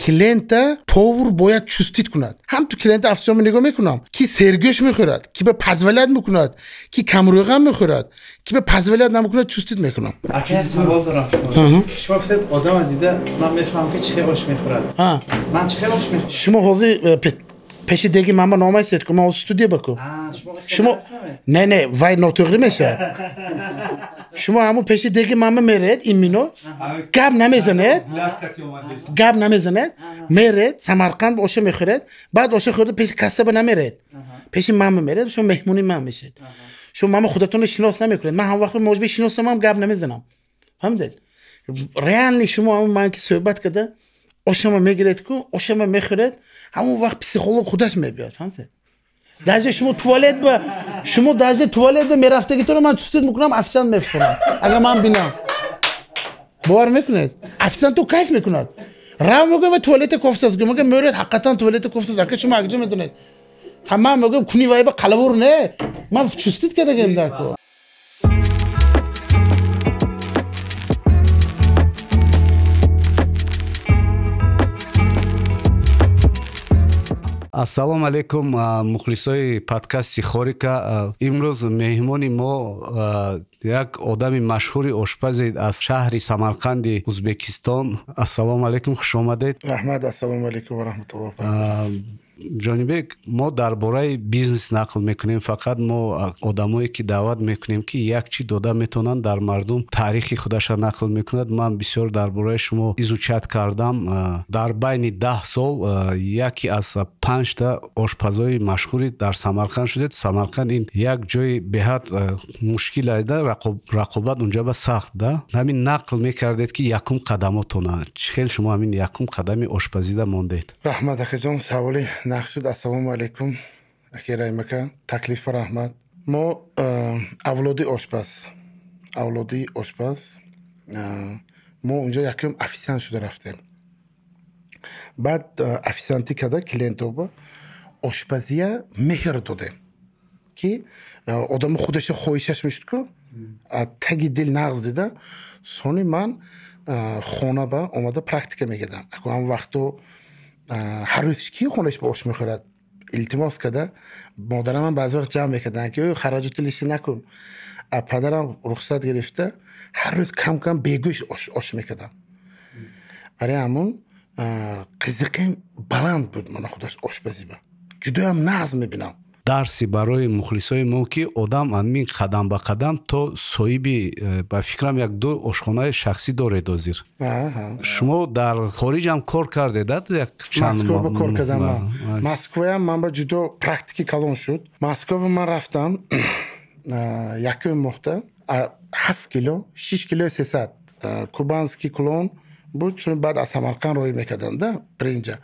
Клиента повар бояд чувствить кунад. Ҳам ту клиента официант нигоҳ мекунам, ки сергӯш мехӯрад, ки ба позволять мекунад, ки камрӯған мехӯрад, ки ба позволять намекунад, чувствить мекунам. Ака, як савол дорам шумо. Шумо гуфтед одама дида ман мефаҳмам ки чӣ хел ош мехӯрад. Ман чӣ хел ош мехӯрам? Шумо ҳозир пеши деги ман ба номайсед ку, ман ҳозир студия ба ку. Шумо не не, вай нотуғри мешавад. Шумо ҳамун пеши деги ман меред, имино гап намезанед, гап намезанед, меред Самарқанд оша мехӯред, баъд оша хӯрда пеши касса ба намеред, пеши ман меред, шумо меҳмони ман мешед. Шумо ман худатонро шинос намекунед. Ман ҳам вақт может быть шиносам, ҳам гап намезанам. Фаҳмидед? Реально шумо ҳамун ман ки суҳбат карда ошама мегиред ку, ошама мехӯред, ҳамун вақт психолог худаш мебиёд. Фаҳмидед? Даже шумо туалет ба шумо даже туалет ба мерафтагитонро ман чувствить мекунам, официант мефурам. Агар ман бинам. Бовар мекунед? Официант то кайф мекунад. Рав мегӯяд ва туалета кофтааст. Мегӯяд меред ҳақиқатан туалета кофтааст. Ака шумо акҷо медонед? Ҳа ман мегӯям куни вай ба қалавур не. Ман чувствить кардагем дар ку. Ассалому алайкум, мухлисои подкасти Хорика. Имрӯз меҳмони мо як одами машҳури ошпази аз шаҳри Самарқанди Узбекистон. Ассалому алайкум, хуш омадед. Раҳмат, ассалому алайкум ва раҳматуллоҳ. Ҷонибек, мо дар бораи бизнес нақл мекунем. Фақат мо одамое ки даъват мекунем, ки як чӣ дода метавонанд дар мардум, таърихи худаша нақл мекунад. Ман бисёр дар бораи шумо изучать кардам. Дар байни 10 сол яке аз 5та ошпазои машҳури дар Самарқанд шудед. Самарқанд ин як ҷои беҳад мушкил айда, рақобат унҷа ба сахт да. Ҳамин нақл мекардед ки якум қадамотона. Чӣ хел шумо ҳамин якум қадами ошпазида мондед? Раҳмат, акаҷон, саволи нақшуд. Ассалому алайкум, аки Раимака, таклиф ба раҳмат. Мо авлоди ошпаз, авлоди ошпаз. Мо унҷо якум официант шуда рафтем. Баъд официантӣ карда клиентоба ошпазия меҳр додем, ки одамо худаша хоҳишаш мешуд ку, таги дил нағз дида. Сони ман хона ба омада практика мекардам. Ҳам вақто ҳар рӯз ки хонаш ба ош мехӯрад, илтимос карда модарамам баъзе вақт ҷамъ мекарданд ки хараҷоти лиши накун. Падарам рухсат гирифта ҳар рӯз кам кам бегӯшт ош мекардам. Барои ҳамун қизиқим баланд буд мана худаш ошпазиба. Ҷудоям нағз мебинам. Дарси барои мухлисои мо ки одам ҳамин қадам ба қадам то соҳиби, ба фикрам, як ду ошхонаи шахсӣ доред ҳозир. Шумо дар хориҷ ҳам кор кардед? Москва ба кор кардам. Москваям ман ба ҷудо практики калон шуд. Москва ман рафтам якум моҳта 7 кило, 6 кило 300 кубанский клон буд, чун баъд аз Самарқанд роҳӣ мекарданд да бринҷа.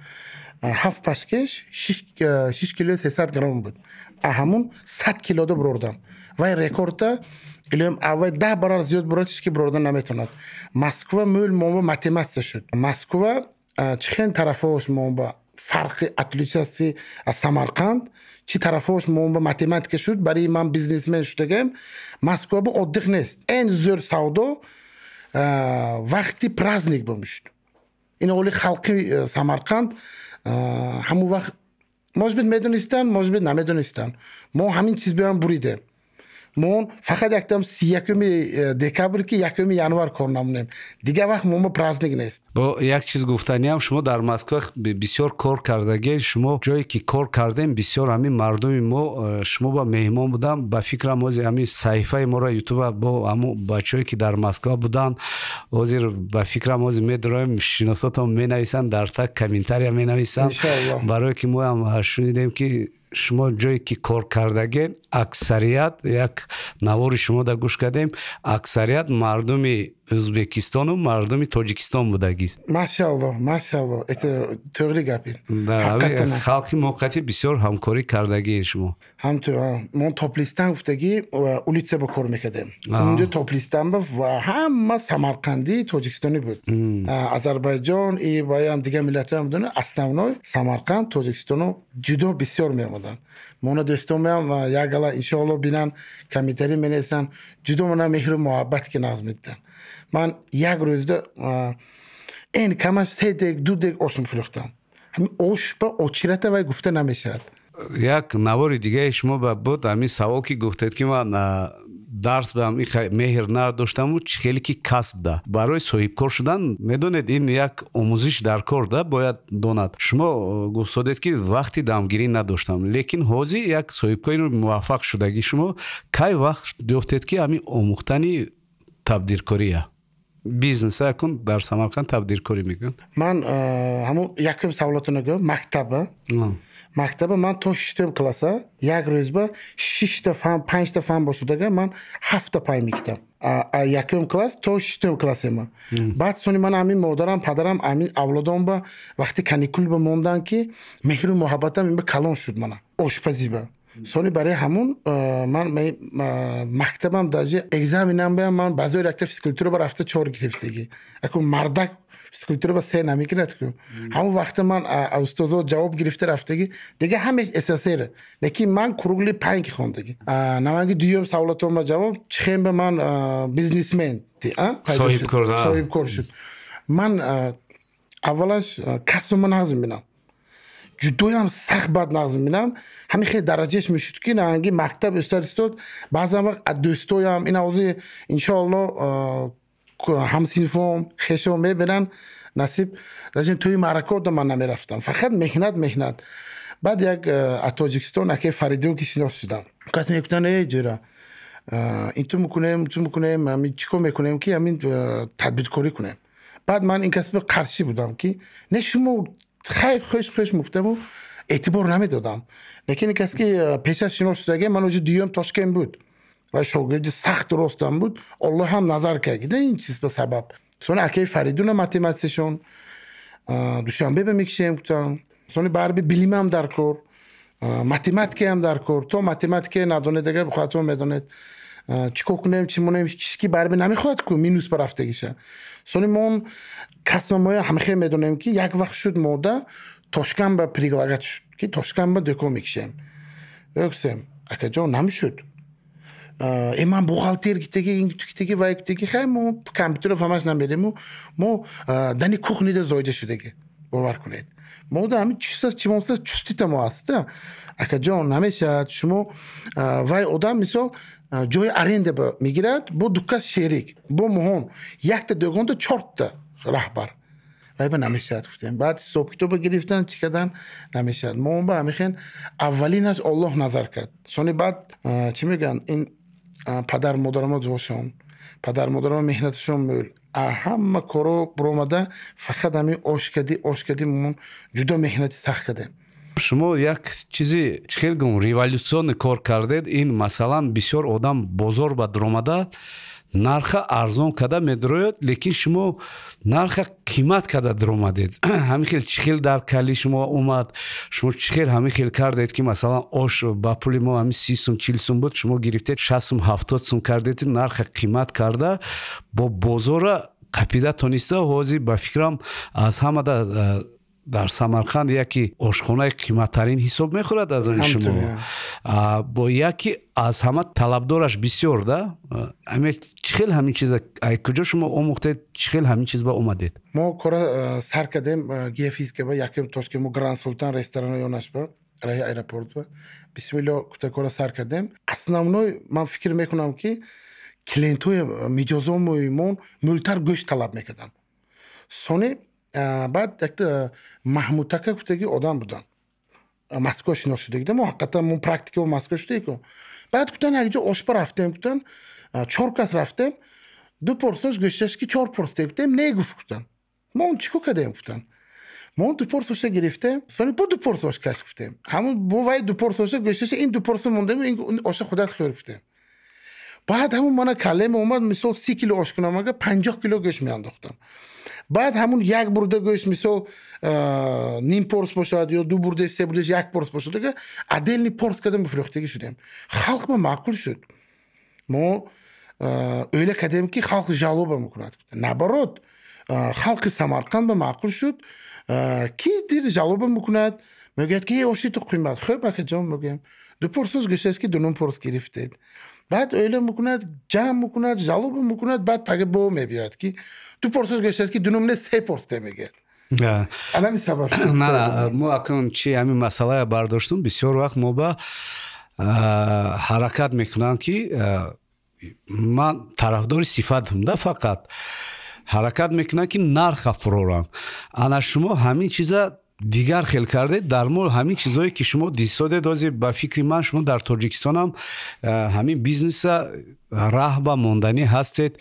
7 пашкеш 6 кило 300 грамм буд. А ҳамун 100 килода бурордам. Вай рекордта илоям аввал 10 баробар зиёд бурод, ҳеч ки бурорда наметавонад. Москва мӯл момба математика шуд. Москва чӣ хел тарафҳош момба фарқи отличияси аз Самарқанд, чӣ тарафҳош момба математика шуд, барои ман бизнесмен шудагам. Москва бу отдих нест. Эн зӯр савдо вақти праздник бумешуд. Ин оли халқи Самарқанд ҳамун вақт может быть медонистанд, может быть намедонистанд. Мо ҳамин чиз биём буридем. Мо фақат яктам 31 декабр ки 1 январ кор намунем. Дигар вақт мо праздник нест. Бо як чиз гуфтаниам, шумо дар Москва бисёр кор кардагед, шумо ҷое ки кор кардем, бисёр ҳамин мардуми мо шумо ба меҳмон будам, ба фикрам ҳозир ҳамин саҳифаи моро ютуба бо ҳамун бачаҳое ки дар Москва буданд, ҳозир ба фикрам ҳозир медроем, шиносотон менависанд, дар так комментария менависанд, барое ки мо ҳам шунидем ки шумо ҷое ки кор кардагед, аксарият як навори шумо да гӯш кардем, аксарият мардуми Ӯзбекистону мардуми Тоҷикистон будагист. Машаалло, машаалло, это тӯғри гап ин. Халқи моқати бисёр ҳамкорӣ кардагии шумо. Ҳамту, мо Топлистан гуфтагӣ улица ба кор мекардем. Унҷо Топлистан ба ва ҳама Самарқандӣ Тоҷикистонӣ буд. Азарбайҷон и баям дигар миллатҳоям буданд, основной Самарқанд, Тоҷикистону ҷудо бисёр меомаданд. Мона дӯстонам як гала иншоалло бинан, комментарий менависанд, ҷудо мана меҳру муҳаббат ки нағз медиҳанд. Ман як рӯзда Эн камаш се дег, ду дег ош мефурӯхтам. Ҳамин ош ба очирата вай гуфта намешавад. Як навори дигаи шумо ба буд, ҳамин савол, ки гуфтед, ки ман дарс ба меҳр надоштаму чӣ хеле ки касб да барои соҳибкор шудан, медонед, ин як омӯзиш дар кор да бояд донад. Шумо гуфтодед, ки вақти дамгирӣ надоштам, лекин ҳозир як соҳибкори муваффақ шудагӣ. Шумо кай вақт ёфтед, ки ҳамин омӯхтани табдиркория, бизнес акун дар Самарқанд табдиркорӣ мекунад? Ман ҳамун якум саволотона гӯям. Мактаба ман то шиштум класса як рӯзба шишта фан, панҷта фан бошудага, ман ҳафта пай мекитам, якум класс то шиштум классема. Баъд сони ман ҳамин модарам, падарам ҳамин авлодом ба вақти каникул ба мондан, ки меҳру муҳаббатам ин ба калон шуд мана ошпазиба. Сони барои ҳамун ман мактабам даже экзаменам баям ман баъзои якта физкультура ба рафта чор гирифтагӣ. Аку мардак физкультура ба се намегирад ку. Ҳамун вақта ман устозо ҷавоб гирифта рафтагӣ, дига ҳамеш СССР, лекин ман круглый панҷ хондагӣ. Наманги дуюм саволатон ба ҷавоб, чихем ба ман бизнесмен соҳибкор шуд. Ман аввалаш касбама нағз мебинам, ҷудоям сахт бад нағз мебинам. Ҳамин хеле дараҷааш мешуд, ки наанги мактаб устод истод, баъзан вақт аз дӯстоям, ин авози, иншоалло, ҳамсинфом, хешом мебинанд, насиб, даже тӯи маъракаода ман намерафтам, фақат меҳнат, меҳнат. Баъд як аз Тоҷикистон акаи Фаридун ки шинос шудам, кас мегуфтанд: «Эй ҷӯра, ин ту мекунем, ту мекунем, ҳамин чӣ кор мекунем, ки ҳамин тадбиркорӣ кунем?» Баъд ман ин касби қаршӣ будам, ки не, шумо хайр, хуш хуш муфтаму эътибор намедодам. Лекин ин кас ки пеш аз шинос шудаги ман уже дуюм Тошкент буд ва шогирди сахт ростам буд. Оллоҳ ҳам назар кард ин чиз ба сабаб. Сони акаи Фаридуна математикашон Душанбе ба мекишем, гуфтам. Сони барби билимам дар кор, математикаам дар кор, то математика надонед, агар бихоҳатон медонед, чӣ кор кунем, чӣ монем, ки барби намехоҳад ку минус ба рафтагиша. Сони мо касба моя ҳамахел медонем, ки як вақт шуд, мода Тошкан ба предлагать шуд, ки Тошкан ба дӯкон мекишем. Гуфтем: «Акаҷон, намешуд». Ман бухгалтер гитаги, ин гитаги, вай гитаги, хай, мо компютер фамаш намерему, мо дани кухнида зоида шудаги, бовар кунед, мо да ҳамин чиса чимонса чустита мо аста. «Акаҷон, намешавад, шумо вай одам мисол ҷои аренда мегирад, бо дукас шерик, бо моҳон якта дӯгонда чорта раҳбар, вай ба намешавад», гуфтем. Баъд ҳисобкитоба гирифтан, чӣ кардан, намешавад. Мо ба ҳамихен аввалинаш Оллоҳ назар кард. Сони баъд чӣ мегӯянд, ин падар модарамо дуошон, падар модарамо меҳнаташон мӯл, ҳама коро буромада, фақат ҳамин ош кади, ош кади, мо ҷудо меҳнати сахт кардем. Шумо як чизи, чӣ хел гум, революционный кор кардед. Ин масалан, бисёр одам бозор ба дуромада, нарха арзон карда медурояд, лекин шумо нарха қимат карда дуромадед. Ҳамин хел чӣ хел дар кали шумо омад? Шумо чӣ хел ҳамин хел кардед, ки масалан ош ба пули мо ҳамин 30 сум, 40 сум буд, шумо гирифтед 60 сум, 70 сум кардед, нарха қимат карда бо бозора қапида тониста? Ҳозир ба фикрам, аз ҳамада дар Самарқанд яке ошхонаи қиматтарин ҳисоб мехӯрад аз они шумо, бо яке аз ҳама талабдораш бисёр да. Аме чӣ хел ҳамин чиза, куҷо шумо омӯхтед, чӣ хел ҳамин чиз ба омадед? Мо кора сар кардем геофизика ба якум точка мо Гранд Султан ресторано ёнаш ба раҳи аэропорт ба, бисмилло, кута кора сар кардем. Основной ман фикр мекунам, ки клиентҳои миҷозои мо мӯлтар гӯшт талаб мекарданд. Сони баъд якта Маҳмудтака гуфтаги одам буданд, Москва шинос шудагида. Мо ҳақиқатан мо практика Москва шудаку. Баъд гуфтан, якҷо ошпа рафтем, гуфтан, чор кас рафтем, ду порсош гӯшташ, ки чор порс гуфтем, не гуфт, гуфтан, мо он чӣ кор кардем, гуфтан, мо ду порс оша гирифтем, сони бо ду порс ош каш, гуфтем, ҳамун бо вай ду порс оша гӯшташа, ин ду порса мондем, ин оша худат хӯр, гуфтем. Баъд ҳамун мана каллем омад, мисол 30 кило ош кунам ага, 50 кило гӯшт меандохтам. Баъд ҳамун як бурда гӯшт, мисол ним порс бошад ё ду бурда, се бурда, як порс бошад ага, отдельный порс кардем, фурӯхтагӣ шудем. Халқ ба маъқул шуд. Мо ӯйла кардем, ки халқ жалоба мекунад, наоборот. Халқи Самарқанд ба маъқул шуд. Ки дир жалоба мекунад, мегӯяд ки оши ту қимат. Хӯб, акаҷон, мегӯям, ду порсаш гӯшт ки дунум порс гирифтед. Баъд оила мекунад, ҷамъ мекунад, жалоба мекунад, баъд пага бо мебиёяд ки ду порсаш гӯшт ки дунум не, се порс те мегӯяд. Анами сабаб. На, мо акнун чи ҳамин масъалая бардоштум, бисёр вақт мо ба ҳаракат мекунам ки ман тарафдори сифатам да, фақат ҳаракат мекунам ки нарха фурорам. Ана шумо ҳамин чиза дигар хел кардед, дар мо ҳамин чизое ки шумо дисодед, ҳозир ба фикри ман шумо дар Тоҷикистонам ҳамин бизнеса раҳ ба монданӣ ҳастед.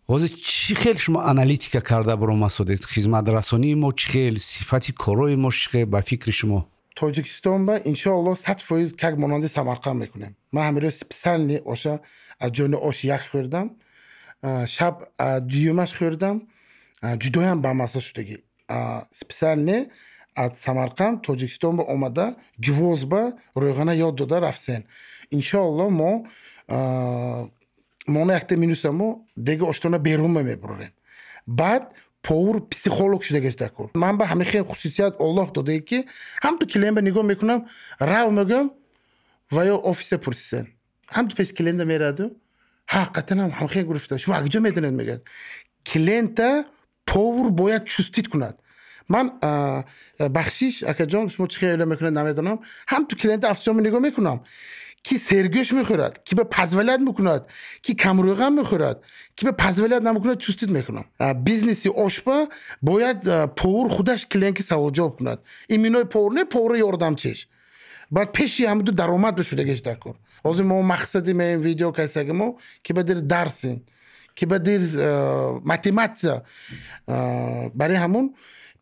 Ҳозир чӣ хел шумо аналитика карда баромасодед? Хизматрасонии мо чӣ хел, сифати корои мо чӣ хел ба фикри шумо? Тоҷикистон ба иншоаллоҳ 100% как монанди Самарқанд мекунем. Ман ҳамин специально оша аз ҷони ош як хӯрдам, шаб дуюмаш хӯрдам, ҷудоям бамазза шудагӣ. Специально аз Самарқанд Тоҷикистон ба омада, ҷувоз ба рӯйғана ёд дода рафсен. Иншоаллоҳ мо мона якта минусамо дега оштона берун мебурем. Баъд повар психолог шудагаш дакор. Ман ба ҳамин хел хусусият Аллоҳ додае ки ҳам ту клиент ба нигоҳ мекунам, рав мегӯям ва ё офисе пурсисен. Ҳам ту пеш клиента мераду, ҳақиқатан ҳам ҳамин хел гирифта. Шумо аз куҷо медонед мегӯяд. Клиента повар бояд чувствит кунад. Ман бахшиш акаҷон, шумо чӣ хел мекунед намедонам. Ҳам ту клиента офисиён нигоҳ мекунам. Ки сергӯш мехӯрад, ки ба позволят мекунад, ки камрӯған мехӯрад, ки ба позволят намекунад, чувствит мекунам. Бизнеси ошпа бояд повар худаш клиентки савол-ҷавоб кунад. Иминои повар не, повара ёрдамчиш. Баъд пеши ҳамду даромад бишудагиш дар кор. Ҳозир мо мақсади меем видео кайсаги мо, ки ба дир дарсин, ки ба дир математика. Барои ҳамун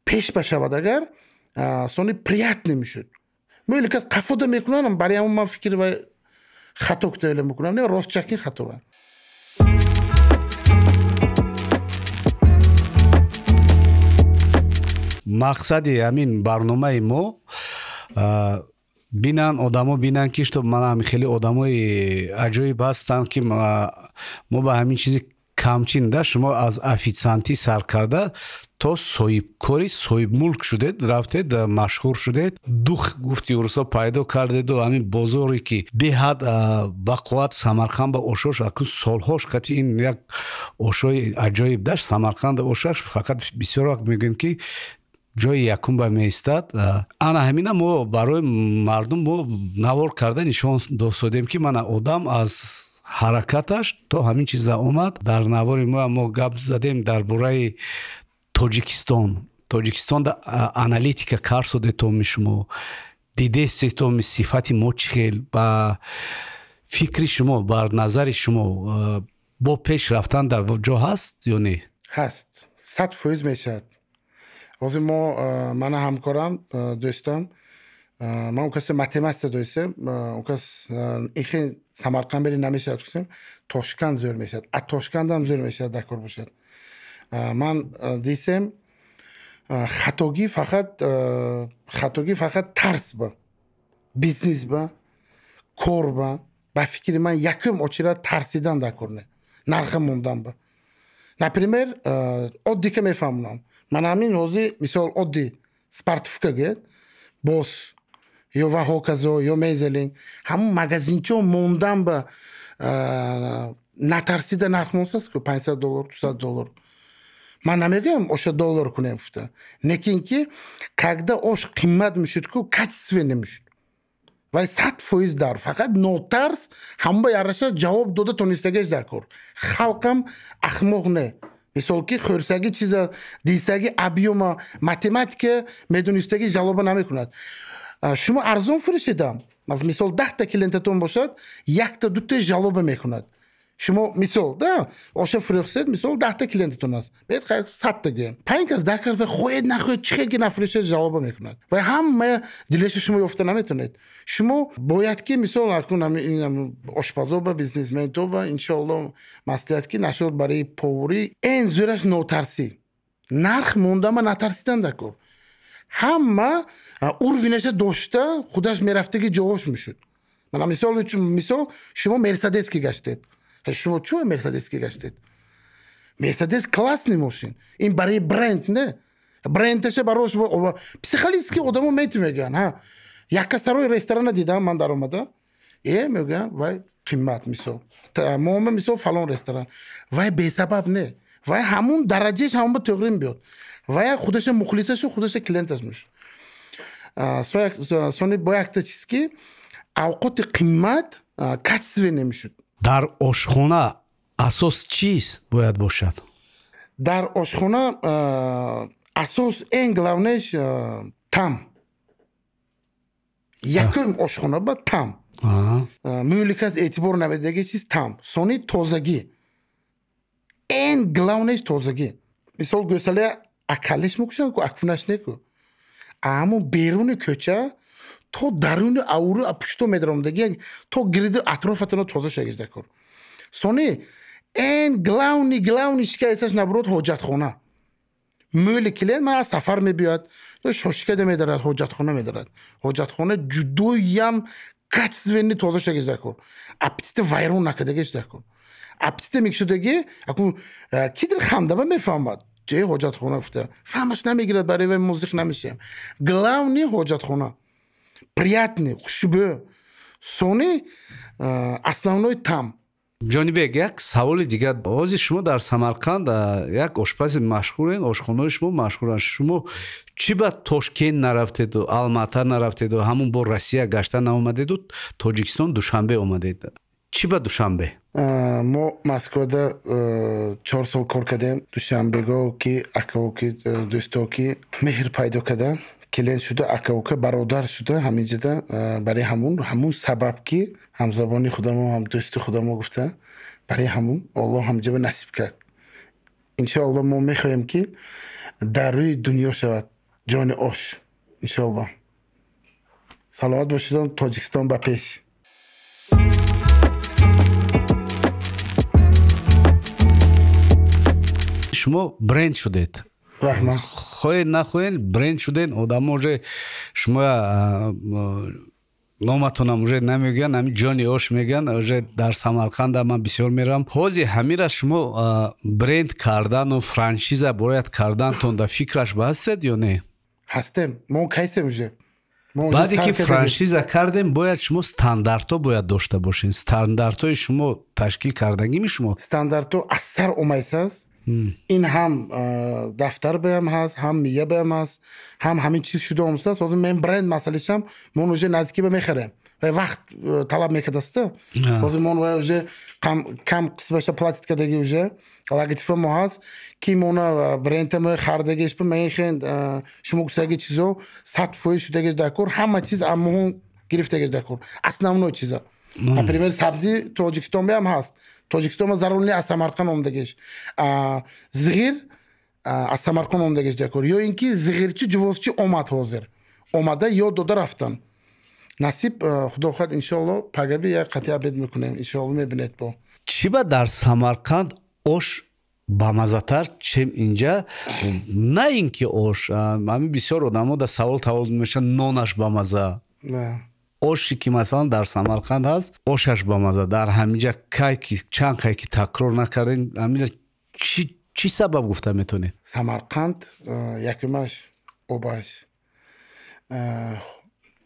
пеш башавад агар, сони приятный мешуд. Мӯли кас қафода мекунам, барои ҳамун ман фикр ва хато кутоила мекунам, не ростчаки хато. Мақсади ҳамин барномаи мо бинан одамо, бинан ки што ман ҳамин хеле одамои аҷоиб ҳастанд ки мо ба ҳамин чизи камчин да, шумо аз офитсиантӣ сар карда то соҳибкори соҳибмулк шудед, рафтед, машҳур шудед, дух гуфти урусо пайдо кардеду ҳамин бозоре ки беҳад бақувват Самарқанд ба ошош акун солҳош қати ин як ошои аҷоиб дашт Самарқанд ошаш фақат бисёр вақт мегӯем ки ҷои якум ба меистад. Ана ҳамина мо барои мардум мо навор карда нишон досодем ки мана одам аз ҳаракаташ то ҳамин чиза омад. Дар навори мо гап задем дар бораи Тоҷикистон. Тоҷикистон да аналитика кар содетоми шумо, дидестетоми сифати мо чӣ хел, ба фикри шумо, бар назари шумо бо пеш рафтан дар ҷо ҳаст ё не? Ҳаст, 100% мешавад. Ҳозир мо мана ҳамкорам, дӯстам, ман он касе математика дӯстам, он кас ихи Самарқанд бери намешавад гуфтем, Тошканд зӯр мешавад, а Тошкандам зӯр мешавад дар кор бошад. Ман дисем хатогӣ фақат тарс ба бизнес ба кор ба фикри ман якум очира тарсидан дар кор не, нарха мондан ба. Например, оддӣ ка мефаҳмонам. Ман ҳамин ҳозир мисол оддӣ спартовка гӯяд, бос ё ва ҳоказо ё мезелинг, ҳамун магазинчо мондан ба натарсида нарх монсаст ку $500, $200. Ман намегӯям оша доллар кунем гуфта. Лекин ки когда ош қимат мешуд ку качественный мешуд. Вай 100% дар фақат нотарс ҳама яраша ҷавоб дода тонистагиш дар кор. Халқам ахмоқ не. Мисол ки хӯрсаги чиза, дисаги объёма, математика медонистаги жалоба намекунад. Шумо арзон фурӯшедам. Мисол 10 та клиентатон бошад, якта дута жалоба мекунад. Шумо мисол, да, оша фурӯхсед, мисол 10 та клиентатон аст. Бед хайр 100 та гӯем. 5 кас 10 кас хоҳед нахоҳед чӣ хел ки нафурӯшед жалоба мекунад. Ва ҳама дилаша шумо ёфта наметавонед. Шумо бояд ки мисол акнун ҳамин ошпазо ба бизнесменто ба иншоаллоҳ маслиҳат ки нашуд барои поварӣ эн зӯраш нотарсӣ. Нарх мондама натарсидан дар кор. Ҳама уровенаша дошта худаш мерафтаги ҷоҳош мешуд. Мана мисол шумо Мерседес ки гаштед. Шумо чӯ Мерседес ки гаштед? Мерседес классный мошин. Ин барои бренд не. Брендеше барош психологически одамо мети мегӯянд. Ҳа. Якка сарои ресторана дидам ман даромада. Мегӯянд вай қиммат мисол. Мома мисол фалон ресторан. Вай бесабаб не. Вай ҳамун дараҷааш ҳамон ба туғрин биёд. Вай худаша мухлисашу худаша клиенташ мешуд. Сони бо якта чиз ки авқоти қиммат качественный мешуд. Дар ошхона асос чиз бояд бошад? Дар ошхона асос эн главнеш там. Якум ошхона ба там. Мӯликас эътибор намедаги чиз там. Сони тозагӣ. Эн главнеш тозагӣ. Мисол гӯсале акалеш мекушанд ку акфунаш неку. Ҳамон беруни кӯча то даруни авру пушто медаромдаги то гирди атрофатона тоза шагизда кор. Сони эн главный шикаяташ набурод ҳоҷатхона. Мӯли клиент ман аз сафар мебиёд, ё шошикада медарад, ҳоҷатхона медарад. Ҳоҷатхона ҷудоям качественный тоза шагизда кор. Аппетити вайрон накардагиш кор. Аппетити мекушудаги акун кидр хандаба мефаҳмад. Ҷои ҳоҷатхона гуфта. Фаҳмаш намегирад, барои вай музиқ намешавем. Главный ҳоҷатхона. Приятный, хушбӯ. Сони основной там. Ҷонибек, як саволи дигар. Ҳозир шумо дар Самарқанд як ошпази машҳурен, ошхонаи шумо машҳуранд. Шумо чӣ ба Тошкент нарафтеду, Алмата нарафтеду, ҳамун бо Россия гашта наомадеду, Тоҷикистон Душанбе омадед? Чӣ ба Душанбе? Мо Москвада 4 сол кор кардем. Душанбего ки акао ки дӯсто ки меҳр пайдо кардам. Клиент шуда, акаука бародар шуда, ҳаминҷода барои ҳамун сабаб ки ҳамзабони худамо, ҳам дӯсти худамо гуфта, барои ҳамун Аллоҳ ҳамҷоба насиб кард. Иншоаллоҳ мо мехоҳем ки дар рӯи дунё шавад ҷони ош. Иншоаллоҳ. Саломат бошед, Тоҷикистон ба пеш. Шумо бренд шудед. Раҳмат. Хоҳед нахоҳед бренд шудед, одамо уже шумо номатонам уже намегӯянд, ҳамин ҷони ош мегӯянд. Уже дар Самарқанда ман бисёр меравам. Ҳозир ҳамира шумо бренд кардану франшиза бояд кардантон дар фикраш ба ҳастед ё не? Ҳастем. Мо кайсем уже. Баъде ки франшиза кардем, бояд шумо стандартҳо бояд дошта бошед. Стандартҳои шумо ташкил кардагими шумо? Стандартҳо аз сар омайсааст. Ин ҳам дафтар баям ҳаст, ҳам мия баям ҳаст, ҳам ҳамин чиз шуда омӯзааст. Ҳозир мен бренд масъалашам мон уже наздикӣ ба мехарем. Ва вақт талаб мекардаст. Ҳозир мон ва уже кам қисмаша платит кардаги уже логотипа мо ҳаст, ки мона бренда мо хардагиш ба мехен шумо гуфтаги чизо 100% шудагиш дар кор, ҳама чиз аммон гирифтагиш дар кор. Основной чиза. Например, сабзи Тоҷикистон ҳам ҳаст. Тоҷикистон зарур не аз Самарқанд омадагиш. Зиғир аз Самарқанд омадагиш дар кор. Ё ин ки зиғирчи ҷувозчи омад ҳозир. Омада ёд дода рафтан. Насиб худо хоҳад иншоаллоҳ пагаби як қатъи обед мекунем. Иншоаллоҳ мебинед бо. Чӣ ба дар Самарқанд ош бамазатар чем инҷа? На ин ки ош, ҳамин бисёр одамо дар савол тавол мешаванд, нонаш бамаза. Оши ки масалан дар Самарқанд ҳаст, ошаш бамаза. Дар ҳаминҷа кай ки чанд кай ки такрор накардем, ҳаминҷа чӣ сабаб гуфта метавонед? Самарқанд якумаш обаш,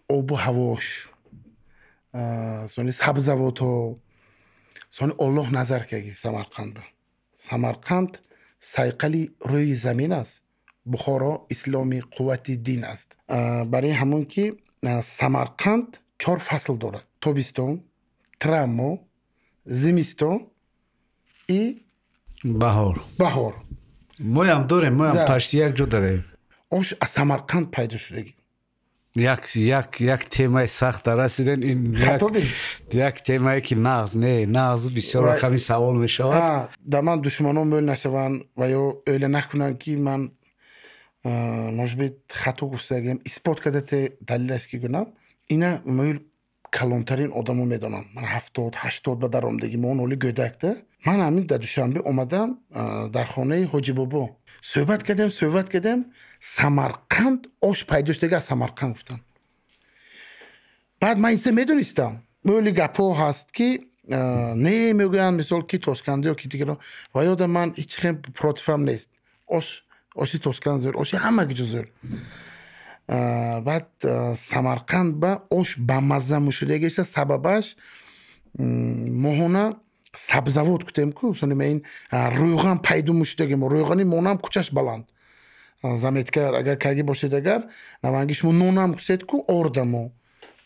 обу ҳавош, сони сабзавотҳо, сони Оллоҳ назар карди Самарқанд. Самарқанд сайқали рӯи замин аст. Бухоро исломи қуввати дин аст. Барои ҳамон ки Самарқанд 4 фасл дорад: тобистон, тирмоҳ, зимистон и баҳор. Баҳор. Моям дорем, моям пашти як ҷо дорем. Ош аз Самарқанд пайдо шудагӣ. Як темаи сахт расиден. Ин як темае ки нағз не, нағз бисёр рақами савол мешавад. Да ман душманон мӯл нашаванд ва ё ӯйла накунанд ки ман может быть хато гуфтагем, исбот карда те далилаш ки гунам. Ина мӯл калонтарин одамо медонам. Ман 70-80 ба даромадагӣ, мо он оли гӯдакда. Ман ҳамин дар Душанбе омадам дар хонаи Ҳоҷи Бобо. Суҳбат кардем, Самарқанд ош пайдо шудаги аз Самарқанд гуфтам. Баъд ман инчиза медонистам. Мӯли гапҳо ҳаст ки Не мегӯянд, мисол, ки Тошканд ё ки дигаро. Ва ёда ман ҳеҷ хел противам нест. Оши Тошканд зӯр, оши ҳама ҷо зӯр. Баъд Самарқанд ба ош бамазза мушудагиша сабабаш моҳона сабзавот кутем ку, сони ин рӯйған пайдо мушудаги мо, рӯйғани монам кучаш баланд. Заметка агар каги бошед, агар наванги шумо нонам кусед ку, орда мо.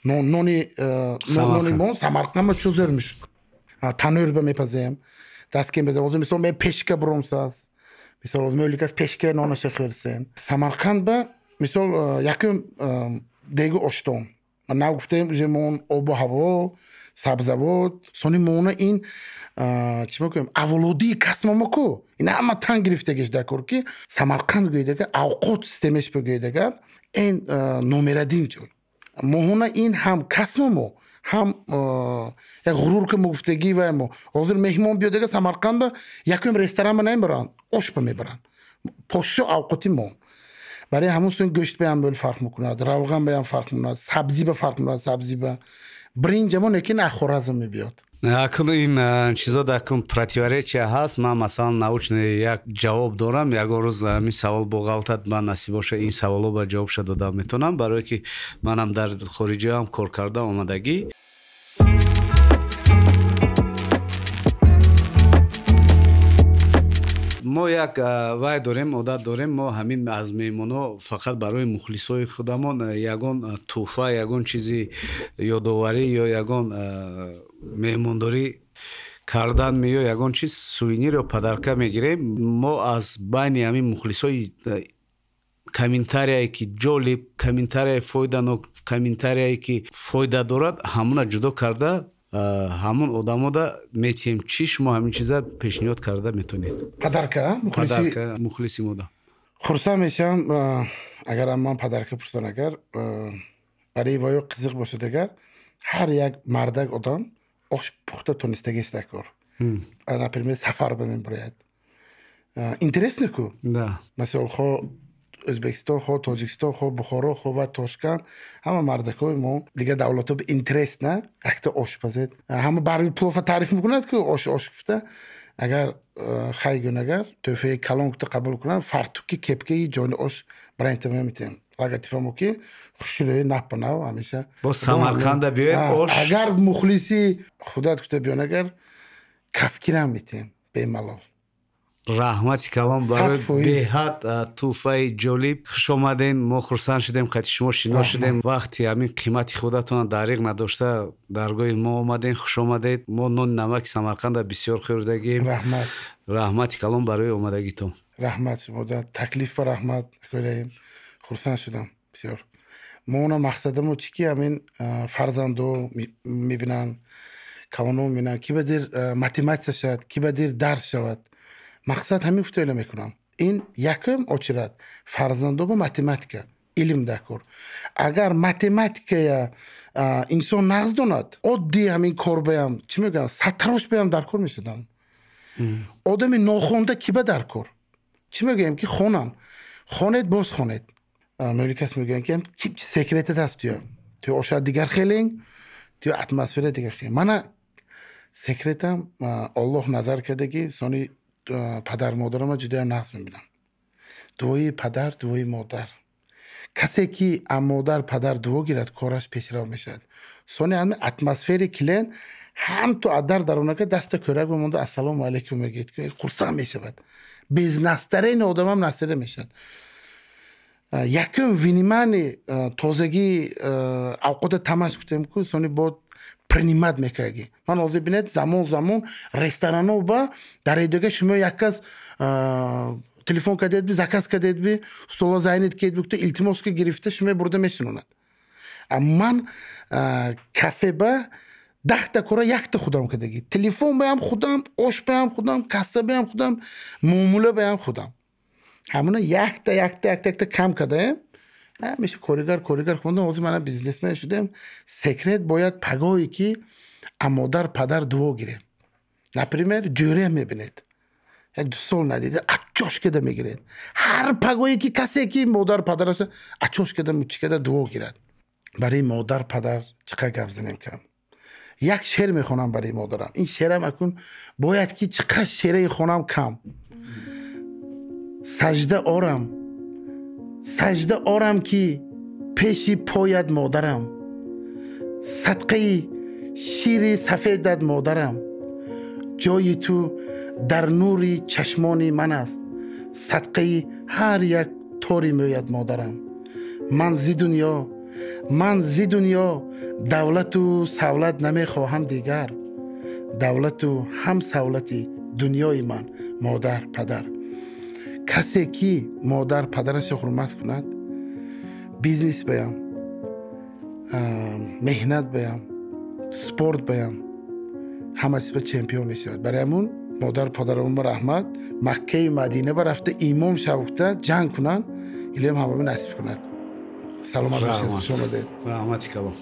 Нони мо Самарқанд чу зӯр мешуд. Танӯр ба мепазем. Дасткем безем. Ҳозир мисол мен пешка буромсаз. Мисол мӯликас пешка нонаша хӯрсем. Самарқанд ба мисол якум дегу оштон. Нав гуфтем уже мон обу ҳаво, сабзавот, сони мона ин чӣ мекунем? Авлодии касмамо ку. Ин ҳама тан гирифтагиш дакор ки Самарқанд гӯед агар авқот системаш бигӯед агар ин номер один ҷой. Моҳона ин ҳам касмамо, ҳам як ғурур ки мо гуфтагӣ вай мо. Ҳозир меҳмон биёд агар Самарқанда якум ресторан ба намебаранд, ош ба мебаранд. Подшо авқоти мо. Барои ҳамон сон гӯшт ба ҳам бел фарқ мекунад, равған ба ҳам фарқ мекунад, сабзӣ ба фарқ мекунад, сабзӣ ба бринҷ мо лекин аз Хоразм мебиёд. Акун ин чизо дар кун противоречия ҳаст. Ман масалан научный як ҷавоб дорам. Ягон рӯз ҳамин савол боғалтад, ман насиб боша ин саволо ба ҷавобша дода метавонам, барое ки манам дар хориҷиам кор карда омадагӣ. Мо як вай дорем, одат дорем, мо ҳамин аз меҳмонҳо фақат барои мухлисои худамон ягон тӯҳфа, ягон чизи ёдоварӣ ё ягон меҳмондорӣ кардан меё ягон чиз сувенир ё подарка мегирем. Мо аз байни ҳамин мухлисои комментарияе ки ҷолиб, комментарияи фоиданок, комментарияе ки фоида дорад, ҳамона ҷудо карда ҳамон одамода метиҳем. Чӣ шумо ҳамин чиза пешниҳод карда метавонед? Подарка, мухлиси, мухлиси мода. Хурсанд мешавам, агар ман подарка пурсан, агар барои воё қизиқ бошад, агар ҳар як мардак одам ош пухта тонистагиш даркор. Например, сафар ба мебарояд. Интересно ку? Да. Масалан, хо Ӯзбекистон, хо Тоҷикистон, хо Бухоро, хо ва Тошканд, ҳама мардакои мо дигар давлатҳо интерес на якта ош пазед. Ҳама барои плова таъриф мекунад ку ош ош гуфта. Агар хай гӯн, агар тӯҳфаи калон гуфта қабул кунанд, фартуки кепкаи ҷони ош брендта метиҳем. Логотипамо ки хушрӯи нав ба нав ҳамеша. Боз Самарқанда биёед ош. Агар мухлиси худат гуфта биён, агар кафкирам метиҳем бемалол. Раҳмати калон барои беҳад тӯҳфаи ҷолиб. Хуш омадем, мо хурсанд шудем, қати шумо шинос шудем. Вақти ҳамин қимати худатона дариғ надошта даргоҳи мо омадем. Хуш омадед. Мо нони намаки Самарқанда бисёр хӯрдагем. Раҳмат. Раҳмати калон барои омадагитон. Раҳмат шумода, таклиф ба раҳмат акои. Хурсанд шудам бисёр. Мо она мақсадамо чӣ ки ҳамин фарзандо мебинанд, калоно мебинанд, ки ба дер математика шавад, ки ба дер дарс шавад. Мақсад ҳамин гуфта мекунам. Ин якум очират фарзандо ба математика, илм даркор. Агар математикая инсон нағз донад, оддӣ ҳамин кор баям, чӣ мегӯям, сатрош баям даркор мешавад. Одами нохонда ки ба даркор? Чӣ мегӯям ки хонанд. Хонед, боз хонед. Мӯликас мегӯянд ки секретат ҳаст туя. Туя ошад дигар хелинг, туя атмосфера дигар хелинг. Мана секретам Аллоҳ назар кардаги, сони падар модарама ҷудоям нағз мебинам. Дуои падар, дуои модар. Касе ки аз модар падар дуо гирад, кораш пешрав мешавад. Сони ҳамин атмосфери клиент ҳам ту аз дар даронака даста кӯрак бимонда ассалому алайкум мегӯяд, хурсанд мешавад. Без настарени одамам настаре мешавад. Якум внимание тозагии авқота тамаш гуфтем ку, сони бо принимать мекарди. Ман ҳозир бинед, замон замон ресторано ба дар эдога шумо як кас телефон кардед би, заказ кардед би, стола зайнед кед би, илтимос ки гирифта шумо бурда мешинонад. Ман кафе ба 10та кора якта худам кардагӣ. Телефон баям худам, ош баям худам, касса баям худам, муомила баям худам. Ҳамона якта якта якта якта кам кардаем. Ҳамеша коригар коригар хондам. Ҳозир мана бизнесмен шудем. Секрет бояд пагоҳе ки аз модар падар дуо гирем. Например, ҷӯре мебинед. Як ду сол надида ачош када мегиред. Ҳар пагоҳе ки касе ки модар падараша ачош када мучи када дуо гирад. Барои модар падар чӣ қадр гап занем кам. Як шеър мехонам барои модарам. Ин шеърам акун бояд ки чӣ қадр шеъраи хонам кам. Сажда орам, сажда орам, ки пеши поят, модарам, садқаи шири сафедат, модарам. Ҷои ту дар нури чашмони ман аст, садқаи ҳар як тори мӯяд, модарам. Ман зи дунё, ман зи дунё давлату савлат намехоҳам дигар. Давлату ҳам савлати дунёи ман — модар, падар. Касе ки модар, падарашро ҳурмат кунад, бизнес баям, меҳнат баям, спорт баям, ҳама чиз ба чемпион мешавад. Барои ҳамун модар, падаромон раҳмат. Маккаю Мадина ба рафта имом шавукта ҷанг кунанд, илоҳим ҳамаро насиб кунад. Саломат бошед, хуш омадед. Раҳмати калом.